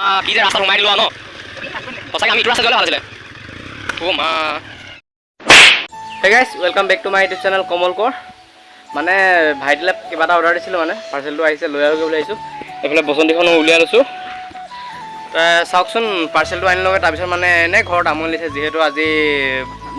কি যে ৰাস্তাত সোমাই দিলো আৰু ন। সঁচাকৈ আমি ইটো ৰাস্তাত গ'লে ভাল আছিলে। অ' মা। Hey guys, welcome back to my YouTube channel Kamal Konwar. মানে ভাইটিলৈ কিবা এটা অৰ্ডাৰ দিছিলোঁ, মানে পাৰ্চেলটো আহিছে, লৈ আহোগৈ বুলি আহিছোঁ। এইফালে বসন্তীখনো উলিয়াই লৈছোঁ। চাওকচোন, পাৰ্চেলটো আনিলোগৈ। তাৰপিছত মানে এনেই ঘৰত আমনি লাগিছে, যিহেতু আজি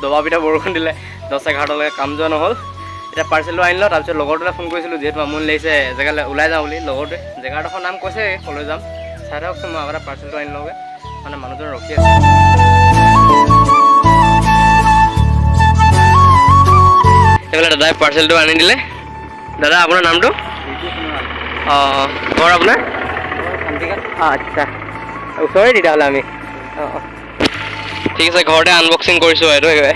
দবা পিঠা বৰষুণ দিলে, 10-11টালৈকে কাম যোৱা নহ'ল। এতিয়া পাৰ্চেলটো আনিলোঁ। তাৰপিছত লগৰটোলৈ ফোন কৰিছিলোঁ, যিহেতু আমনি লাগিছে, এজেগালৈ ওলাই যাওঁ বুলি। লগৰটোৱে জেগাডোখৰ নাম কৈছে, ক'লৈ যাম চাই থাকচোন। মই আগতে পাৰ্চেলটো আনিলোগৈ, মানে মানুহজন ৰখি আছে। এইফালে দাদাই পাৰ্চেলটো আনি দিলে। দাদা, আপোনাৰ নামটো? অঁ, ঘৰ আপোনাৰ? আচ্ছা, ওচৰতে তেতিয়াহ'লে আমি। অঁ, ঠিক আছে, ঘৰতে আনবক্সিং কৰিছোঁ এইটো একেবাৰে।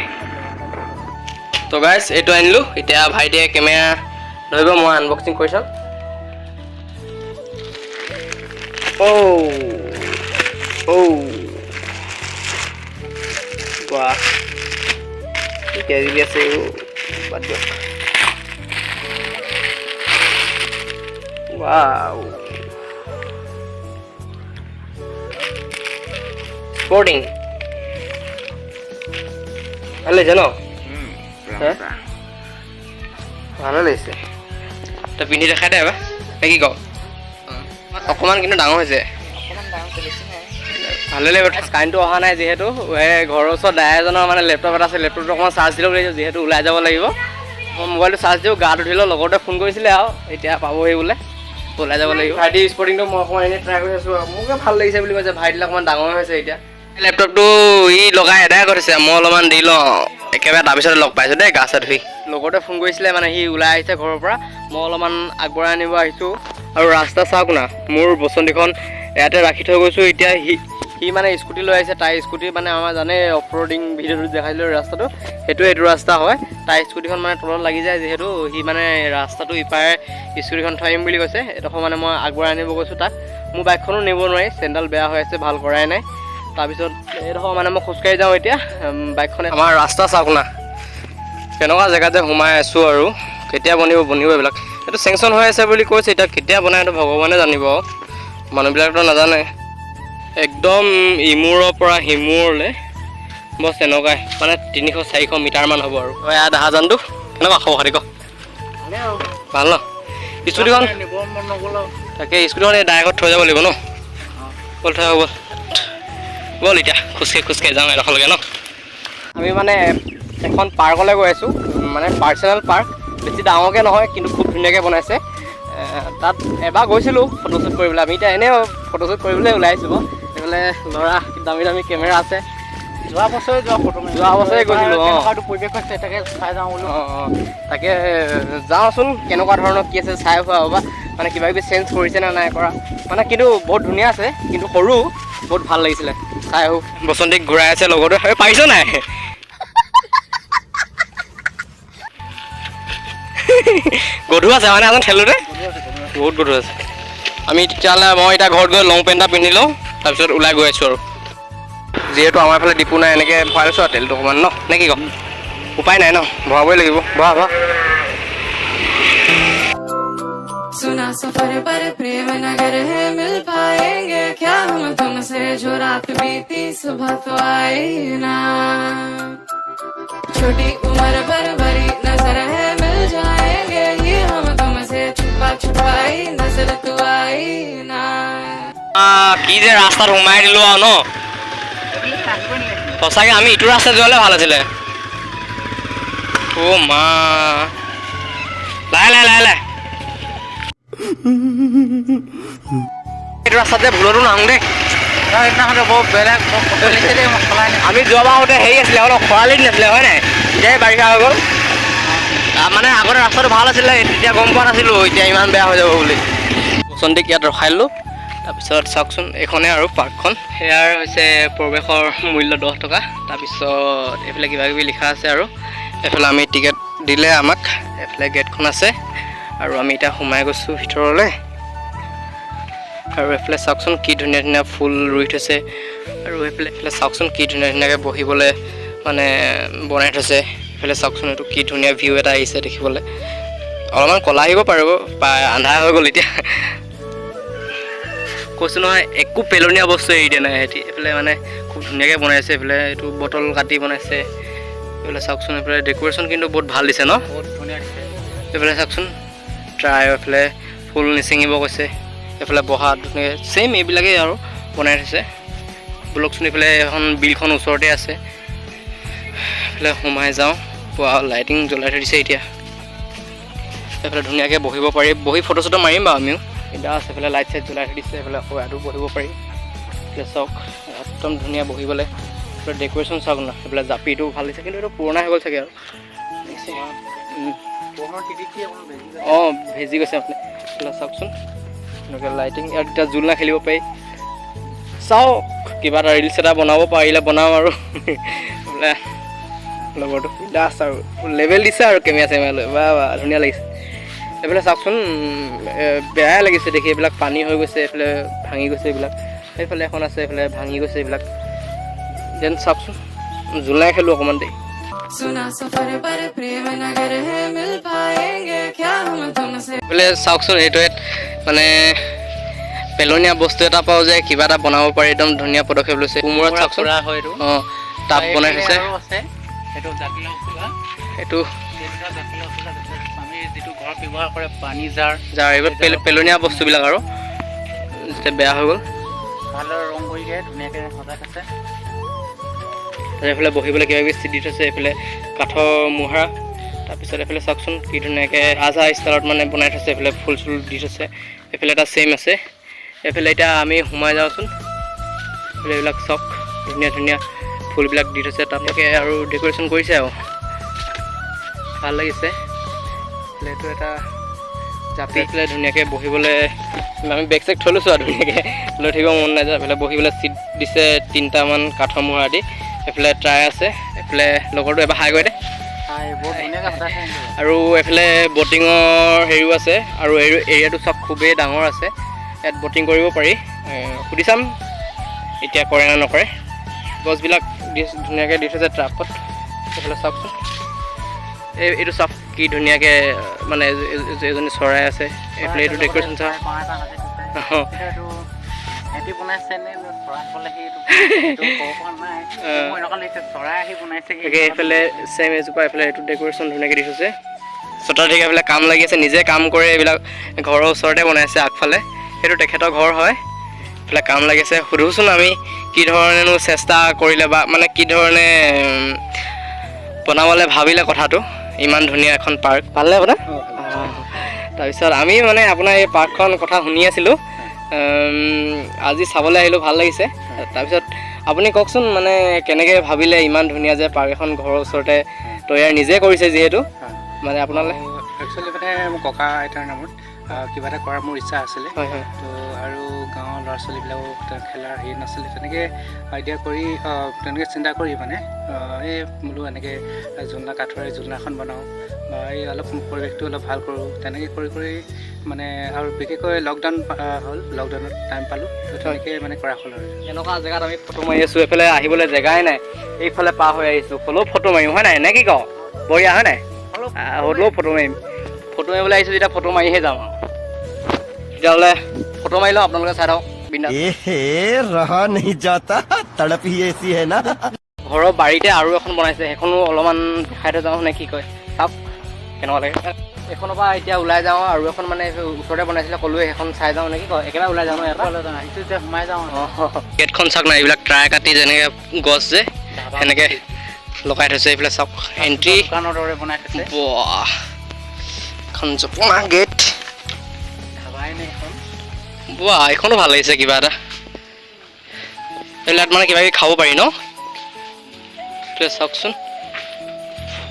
তো গাইছ, এইটো আনিলোঁ। এতিয়া ভাইটিয়ে কেমেৰা ধৰিব, মই আনবক্সিং কৰি চাম। অ' অ' বাহ, কিবা কিবি আছে। অ' বাদ দিয়ক। ৱাও, স্পৰ্টিং ভাল লাগিছে ন? হে? ভালে লাগিছে। তই পিন্ধি দেখাই দে এবাৰ, নে কি কওঁ? অকণমান কিন্তু ডাঙৰ হৈছে, ভালে লাগিব। কাৰেণ্টটো অহা নাই যিহেতু, এই ঘৰৰ ওচৰত দাদা এজনৰ মানে লেপটপ এটা আছে, লেপটপটো অকণমান চাৰ্জ দিব লাগিব, যিহেতু ওলাই যাব লাগিব। মই মোবাইলটো চাৰ্জ দিওঁ, গাটো ধুই লওঁ। লগৰটোৱে ফোন কৰিছিলে আৰু এতিয়া পাবহি বোলে, ওলাই যাব লাগিব। ভাইটি স্পৰ্টিংটো মই অকণমান এনেই ট্ৰাই কৰি আছোঁ আৰু মোকে ভাল লাগিছে বুলি কৈছে। ভাইটিলৈ অকণমান ডাঙৰ হৈছে। এতিয়া লেপটপটো ই লগাই এদাই কৰিছে, মই অলপমান দি লওঁ একেবাৰে, তাৰপিছতে লগ পাইছোঁ দেই। গা চা ধুই লগৰটোৱে ফোন কৰিছিলে, মানে সি ওলাই আহিছে ঘৰৰ পৰা, মই অলপমান আগবঢ়াই আনিব আহিছোঁ। আৰু ৰাস্তা চাওক না, মোৰ বসন্তীখন ইয়াতে ৰাখি থৈ গৈছোঁ। এতিয়া সি সি মানে স্কুটি লৈ আহিছে। তাইৰ স্কুটি মানে আমাৰ জানে, অফ ৰোডিং ভিডিঅ'টোত দেখাইছিলোঁ ৰাস্তাটো, সেইটো এইটো ৰাস্তা হয়। তাইৰ স্কুটিখন মানে তলত লাগি যায় যিহেতু, সি মানে ৰাস্তাটো ইপাৰে স্কুটিখন থৈ আহিম বুলি কৈছে। এইডোখৰ মানে মই আগবঢ়াই আনিব গৈছোঁ তাক। মোৰ বাইকখনো নিব নোৱাৰি, চেণ্ডেল বেয়া হৈ আছে, ভাল কৰাই নাই। তাৰপিছত এইডোখৰ মানে মই খোজকাঢ়ি যাওঁ এতিয়া। বাইকখনে আমাৰ ৰাস্তা চাওক না, কেনেকুৱা জেগাত যে সোমাই আছোঁ। আৰু কেতিয়া বনিব বনিব এইবিলাক, এইটো চেংচন হৈ আছে বুলি কৈছে। এতিয়া কেতিয়া বনাই এইটো ভগৱানে জানিব আৰু মানুহবিলাকতো নাজানে। একদম ইমূৰৰ পৰা সিমূৰলৈ বছ এনেকুৱাই, মানে 300-400 মিটাৰমান হ'ব। আৰু এয়া দাহাজানটো কেনেকুৱা খবৰ খাতি ক? ভাল ন? স্কুটিখন তাকে, স্কুটিখন এই ডাইৰেক্টত থৈ যাব লাগিব ন? ব'ল, থৈ আহোঁ, ব'ল ব'ল। এতিয়া খোজকাঢ়ি খোজকাঢ়ি যাওঁ এডোখৰলৈকে ন। আমি মানে এখন পাৰ্কলৈ গৈ আছোঁ, মানে পাৰ্চনেল পাৰ্ক, বেছি ডাঙৰকৈ নহয় কিন্তু খুব ধুনীয়াকৈ বনাইছে। তাত এবাৰ গৈছিলোঁ ফটোশ্বুট কৰিবলৈ। আমি এতিয়া এনেই ফটোশ্বুট কৰিবলৈ ওলাই আহিছোঁ বাৰু। এইফালে ল'ৰা, দামী দামী কেমেৰা আছে। যোৱা বছৰে যোৱা ফটো। যোৱা বছৰে গৈছিলোঁ, অঁ। কেনেকুৱাটো পৰিৱেশ হৈছে তাকে চাই যাওঁ বোলো। অঁ, তাকে যাওঁচোন, কেনেকুৱা ধৰণৰ কি আছে চাই হোৱা হ'ব, মানে কিবা কিবি চেঞ্জ কৰিছে নে নাই কৰা। মানে কিন্তু বহুত ধুনীয়া আছে, কিন্তু সৰু, বহুত ভাল লাগিছিলে, চাই আহোঁ। বসন্তীক ঘূৰাই আছে লগতে। এই পাৰিছ নাই? গধুৰ আছে, মানে এখন ঠেলোতে বহুত গধুৰ আছে। আমি তেতিয়াহ'লে মই এতিয়া ঘৰত গৈ লং পেণ্ট এটা পিন্ধি লওঁ, তাৰপিছত ওলাই গৈ আছোঁ। আৰু যিহেতু আমাৰ ফালে ডিপু নাই, এনেকৈ ভৰাই লৈছোঁ আৰু তেলটো অকণমান ন, নে কি কম? উপায় নাই ন, ভৰাবই লাগিব। ভৰা ভৰা। सुना सफर पर प्रेम नगर है, मिल पाएंगे क्या हम तुमसे? जो रात बीती सुबह तो आई ना, छोटी उम्र पर भरी नजर है, मिल जाएंगे ये हम तुमसे, छुपा छुपाई नजर तो आई ना। কি যে ৰাস্তাত সোমাই দিলোঁ আৰু ন। সঁচাকৈ আমি ইটো ৰাস্তাত যোৱালে ভাল আছিলে। অ' মা, লাহে লাহে লাহে লাহে। এইটো ৰাস্তাত যে ভুলতো নাহোঁ দেই। সেইদিনাখনতে বৰ বেলেগ বৰ কষ্ট লাগিছে দেই, মই চলাই নাই। আমি যোৱাবাৰ আহোঁতে হেৰি আছিলে, অলপ খৰালি দিন আছিলে, হয় নাই? এতিয়াই বাৰিষা হৈ গ'ল। মানে আগতে ৰাস্তাটো ভাল আছিলে, তেতিয়া গম পোৱা নাছিলোঁ এতিয়া ইমান বেয়া হৈ যাব বুলি। বসন্তীক ইয়াত ৰখাই দিলোঁ। তাৰপিছত চাওকচোন, এইখনে আৰু পাৰ্কখন। ইয়াৰ হৈছে প্ৰৱেশৰ মূল্য 10 টকা। তাৰপিছত এইফালে কিবা কিবি লিখা আছে আৰু এইফালে আমি টিকেট দিলে আমাক। এইফালে গেটখন আছে আৰু আমি এতিয়া সোমাই গৈছোঁ ভিতৰলৈ। আৰু এইফালে চাওকচোন, কি ধুনীয়া ধুনীয়া ফুল ৰুই থৈছে। আৰু এইফালে চাওকচোন, কি ধুনীয়া ধুনীয়াকৈ বহিবলৈ মানে বনাই থৈছে। এইফালে চাওকচোন, এইটো কি ধুনীয়া ভিউ এটা আহিছে দেখিবলৈ। অলপমান ক'লা আহিব পাৰিব, আন্ধাৰ হৈ গ'ল এতিয়া। কৈছোঁ নহয়, একো পেলনীয়া বস্তু এৰি দিয়া নাই সিহঁতি। এইফালে মানে খুব ধুনীয়াকৈ বনাইছে। এইফালে এইটো বটল কাটি বনাইছে। এইফালে চাওকচোন, এইফালে ডেক'ৰেশ্যন কিন্তু বহুত ভাল দিছে ন? বহুত ধুনীয়া দিছে। এইফালে চাওকচোন, ট্ৰাই এইফালে ফুল নিচিঙিব কৈছে। এইফালে বহা ধুনীয়াকৈ ছেইম এইবিলাকেই আৰু বনাই থৈছে। ব'লকচোন, এইফালে এখন বিলখন ওচৰতে আছে, এইফালে সোমাই যাওঁ। পুৰা লাইটিং জ্বলাই থৈ দিছে এতিয়া। এইফালে ধুনীয়াকৈ বহিব পাৰি, বহি ফটো চটো মাৰিম বাৰু আমিও। এতিয়া আছে এইফালে লাইট চাইট জ্বলাই থৈ দিছে। এইফালে আকৌ ইয়াতো বহিব পাৰি। এইফালে চাওক, একদম ধুনীয়া বহিবলৈ। এইফালে ডেক'ৰেশ্যন চাওক না, এইফালে জাপিটো ভাল দিছে, কিন্তু এইটো পুৰণা হৈ গ'ল চাগে আৰু। বৰষুণত তিতি তিতি অকণমান ভেজি গৈছে। অঁ, ভেজি গৈছে মানে। এইফালে চাওকচোন, এনেকুৱা লাইটিং। ইয়াত এতিয়া জোলনা খেলিব পাৰি। চাওক, কিবা এটা ৰিলচ এটা বনাব পাৰিলে বনাম আৰু। বোলে লগৰটো দাস আৰু লেভেল দিছে আৰু কেমেৰা চেমেৰা লৈ, বা বা ধুনীয়া লাগিছে। এইফালে চাওকচোন, বেয়াই লাগিছে দেখি। এইবিলাক পানী হৈ গৈছে, এইফালে ভাঙি গৈছে এইবিলাক। সেইফালে এখন আছে, এইফালে ভাঙি গৈছে এইবিলাক। যেন চাওকচোন, জোলনাই খেলোঁ অকণমান দেই। सुना सफर पर प्रेम नगर है, मिल पाएंगे क्या हम तुमसे? এইফালে চাওকচোন, এইটো ইয়াত মানে পেলনীয়া বস্তু এটা পাওঁ যে কিবা এটা বনাব পাৰি, একদম ধুনীয়া পদক্ষেপ লৈছে। কোমোৰাত চাওকচোন। খুৰা হয় এইটো। অঁ, টাব বনাই এইফালে থৈছে। আৰু আছে, সেইটো জাতিলাও খোলা। এইটো এই দুটা জাতিলাও খোলা। তাৰপিছত আমি যিটো ঘৰত ব্যৱহাৰ কৰে পানী জাৰ। যাৰ এইবোৰ পেলনীয়া বস্তুবিলাক আৰু যেতিয়া বেয়া হৈ গ'ল। ভালদৰে ৰং কৰি দিয়ে, ধুনীয়াকৈ সজাই থৈছে। তাৰপিছত এইফালে বহিবলৈ কিবা কিবি চিট দি থৈছে। এইফালে কাঠৰ মুঢ়া। তাৰপিছত এইফালে চাওকচোন, কি ধুনীয়াকৈ ৰাজহাঁহ ষ্টাইলত মানে বনাই থৈছে। এইফালে ফুল চুল দি থৈছে। এইফালে এটা ছেইম আছে। এইফালে এতিয়া আমি সোমাই যাওঁচোন। এইফালে এইবিলাক চাওক, ধুনীয়া ধুনীয়া ফুলবিলাক দি থৈছে। তালৈকে আৰু ডেক'ৰেশ্যন কৰিছে আৰু ভাল লাগিছে। এইফালে এইটো এটা জাপি। এইফালে ধুনীয়াকৈ বহিবলৈ আমি বেগ চেগ থৈ লৈছোঁ আৰু ধুনীয়াকৈ লৈ থাকিব মন নাযায়। এইফালে বহিবলৈ চিট দিছে তিনিটামান কাঠৰ মুঢ়া দি। এইফালে ট্ৰাই আছে। এইফালে লগৰটো এবাৰ হাই কৰি দে। হাই, বহুত ধুনীয়াকৈ সজাইছে কিন্তু। আৰু এইফালে ব'টিঙৰ হেৰিও আছে আৰু এই এৰিয়াটো চব খুবেই ডাঙৰ আছে। ইয়াত ব'টিং কৰিব পাৰি। সুধি চাম এতিয়া কৰে নে নকৰে। গছবিলাক দি ধুনীয়াকৈ দি থৈছে ট্ৰাকত। এইফালে চাওকচোন, এইটো চাওক, কি ধুনীয়াকৈ মানে এজনী চৰাই আছে। এইফালে এইটো ডেক'ৰেশ্যন চাওক। বাঁহ এটা সাজি থৈছে। অঁ। এতিয়া এইটো সিহঁতি বনাইছে নে নে চৰাইসকলে, সেইটো ক'ব পৰা নাই। মোৰ এনেকুৱা লাগিছে চৰাই আহি বনাইছে। তাকে, এইফালে ছেম এজোপা। এইফালে এইটো ডেক'ৰেশ্যন ধুনীয়াকৈ দি থৈছে। চতাধিক এইফালে কাম লাগি আছে, নিজে কাম কৰে। এইবিলাক ঘৰৰ ওচৰতে বনাইছে আগফালে, সেইটো তেখেতৰ ঘৰ হয়। এইফালে কাম লাগিছে। সুধোচোন আমি কি ধৰণেনো চেষ্টা কৰিলে বা মানে কি ধৰণে বনাবলৈ ভাবিলে কথাটো, ইমান ধুনীয়া এখন পাৰ্ক। ভালনে আপোনাৰ? তাৰপিছত আমি মানে আপোনাৰ এই পাৰ্কখন কথা শুনি আছিলোঁ, আজি চাবলৈ আহিলোঁ, ভাল লাগিছে। তাৰপিছত আপুনি কওকচোন, মানে কেনেকৈ ভাবিলে ইমান ধুনীয়া যে পাৰ্ক এখন ঘৰৰ ওচৰতে তৈয়াৰ নিজে কৰিছে যিহেতু, মানে আপোনালৈ একচুৱেলি মানে মোৰ ককা আইতাৰ নামত কিবা এটা কৰাৰ মোৰ ইচ্ছা আছিলে। হয় হয় তো আৰু গাঁৱৰ ল'ৰা ছোৱালীবিলাকক খেলাৰ হেৰি নাছিলে, তেনেকৈ আইডিয়া কৰি তেনেকৈ চিন্তা কৰি মানে এই বোলো এনেকৈ জোলনা, কাঠৰে জোলনা এখন বনাওঁ বা এই অলপ পৰিৱেশটো অলপ ভাল কৰোঁ। তেনেকৈ কৰি কৰি মানে আৰু বিশেষকৈ লকডাউন হ'ল, লকডাউনত টাইম পালোঁ, তো তেনেকৈ মানে কৰা হ'ল আৰু। এনেকুৱা জেগাত আমি ফটো মাৰি আছোঁ, এইফালে আহিবলৈ জেগাই নাই, এইফালে পাৰ হৈ আহিছোঁ, হ'লেও ফটো মাৰিম, হয় নাই? নে কি কওঁ, বঢ়িয়া হয় নাই? হ'লেও ফটো মাৰিম। ফটো মাৰিবলৈ আহিছোঁ যেতিয়া ফটো মাৰিহে যাম আৰু। তেতিয়াহ'লে ফটো মাৰি লওঁ, আপোনালোকে চাই থাকক বিন্দাছ। एहे, रहा नहीं जाता, तड़प ही ऐसी है ना। ঘৰৰ বাৰীতে আৰু এখন বনাইছে, সেইখনো অলপমান দেখাই থৈ যাওঁ নে কি কয়? চাওক কেনেকুৱা লাগে। এইখনৰ পৰা এতিয়া ওলাই যাওঁ আৰু এখন মানে ওচৰতে বনাইছিলে ক'লোৱে, সেইখন চাই যাওঁ নে কি কয়? একেবাৰে ওলাই যাওঁ ন ইয়াৰ পৰা? আহিছোঁ এতিয়া সোমাই যাওঁ। গেটখন চাওক না, এইবিলাক ট্ৰাই কাটি যেনেকৈ গছ যে সেনেকৈ লগাই থৈছে। এইফালে চাওক এণ্ট্ৰি। দোকানৰ দৰে বনাই থৈছে। বাহ, এখন জপনা গেট। ধাবাই নে এখন? বাহ, এইখনো ভাল লাগিছে কিবা এটা। এইবিলাক মানে কিবা কিবি খাব পাৰি ন? এইফালে চাওকচোন,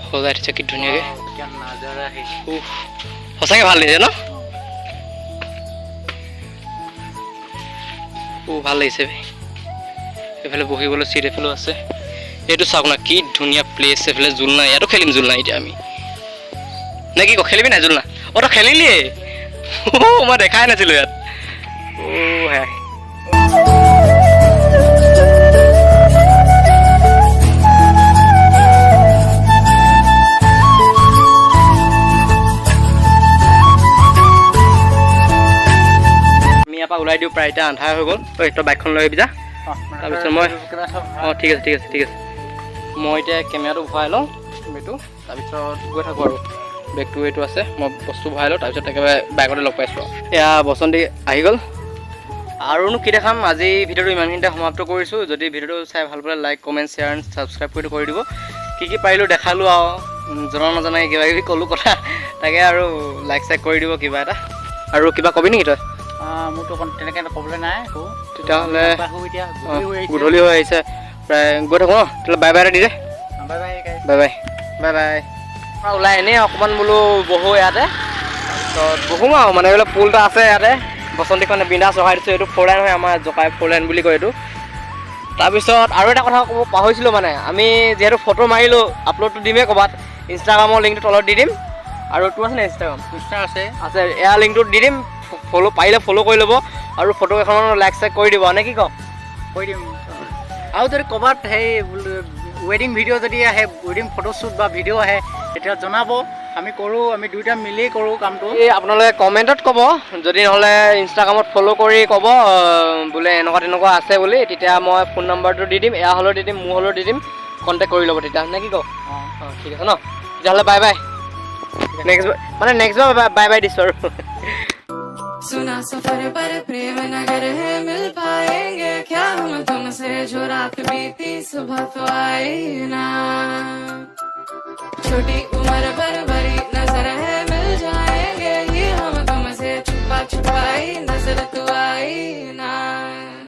সজাই থৈছে কি ধুনীয়াকৈ। এতিয়া নাজাৰা আহিছে। উফ, সঁচাকৈ ভাল লাগিছে ন? ভাল লাগিছে বে। এইফালে বহিবলৈ চিট এইফালেও আছে। এইটো চাওক না, কি ধুনীয়া প্লেচ। এইফালে জোলনা, ইয়াতো খেলিম জোলনা এতিয়া আমি, নে কি ক? খেলিবি নাই জোলনা? অ, তই খেলিলিয়ে? অ', মই দেখাই নাছিলোঁ ইয়াত। অ' হে, আমি ইয়াৰ পৰা ওলাই ওলাই দিওঁ। প্ৰায় এতিয়া আন্ধাৰ হৈ গ'ল। ঐ, তই বাইকখন লৈ আহিবি যা। তাৰপিছত মই অঁ, ঠিক আছে, ঠিক আছে, ঠিক আছে। মই এতিয়া কেমেৰাটো ভৰাই লওঁ এইটো, তাৰপিছত গৈ থাকোঁ। আৰু বেগটো এইটো আছে, মই বস্তু ভৰাই লওঁ, তাৰপিছত একেবাৰে বাইকতে লগ পাইছোঁ। আৰু এয়া বসন্তী আহি গ'ল। আৰুনো কি দেখাম? আজি ভিডিঅ'টো ইমানখিনিতে সমাপ্ত কৰিছোঁ। যদি ভিডিঅ'টো চাই ভাল পালে like, comment, share and subscribe কৰি দিব। কি কি পাৰিলোঁ দেখালোঁ আৰু জনা নজনাকৈ কিবা কিবি ক'লোঁ কথা তাকে, আৰু লাইক চাইক কৰি দিব কিবা এটা। আৰু কিবা কবি নেকি তই? মোৰতো অকণ তেনেকৈ ক'বলৈ নাই একো। তেতিয়াহ'লে আহোঁ এতিয়া, গধূলি হৈ আহিছে। গধূলি হৈ আহিছে প্ৰায়, গৈ থাকোঁ ন। তেতিয়াহ'লে বাই বাই এটা দি দে। Bye bye. Bye bye, bye bye. ওলাই এনেই অকণমান বোলো বহোঁ ইয়াতে। তাৰপিছত বহোঁ আৰু মানে এইবিলাক পুল এটা আছে ইয়াতে। বসন্তীক মানে বিন্দাছ ৰখাই দিছোঁ। এইটো ফ'ৰ লাইন হয় আমাৰ, জকাই ফ'ৰ লাইন বুলি কয় এইটো। তাৰপিছত আৰু এটা কথা ক'ব পাহৰিছিলোঁ, মানে আমি যিহেতু ফটো মাৰিলোঁ, আপলোডটো দিমেই ক'ৰবাত। ইনষ্টাগ্ৰামৰ লিংকটো তলত দি দিম। আৰু তোৰ আছে নে ইনষ্টাগ্ৰাম? ইনষ্টা আছে। আছে, এয়া লিংকটো দি দিম। ফ'ল' পাৰিলে ফ'ল' কৰি ল'ব আৰু ফটো কেইখনমানো লাইক চাইক কৰি দিব নে কি কওঁ? কৰি দিম। আৰু যদি ক'ৰবাত সেই ৱেডিং ভিডিঅ' যদি আহে, ৱেডিং ফটোশ্বুট বা ভিডিঅ' আহে, তেতিয়া জনাব। আমি কৰোঁ, আমি দুয়োটা মিলি কৰোঁ কামটো। এই আপোনালোকে কমেণ্টত ক'ব, যদি নহ'লে ইনষ্টাগ্ৰামত ফ'ল' কৰি ক'ব বোলে এনেকুৱা তেনেকুৱা আছে বুলি, তেতিয়া মই ফোন নম্বৰটো দি দিম। এয়া হ'লেও দি দিম, মোৰ হ'লেও দি দিম, কণ্টেক্ট কৰি ল'ব তেতিয়া, নে কি কওঁ? অঁ। অঁ, ঠিক আছে ন তেতিয়াহ'লে। Bye bye. নেক্সট মানে নেক্সট বাৰ বাই বাই দিছোঁ আৰু। सुना सफर पर प्रेम नगर है, मिल पाएंगे क्या हम तुमसे? जो रात बीती सुबह तो आई ना, छोटी उम्र पर।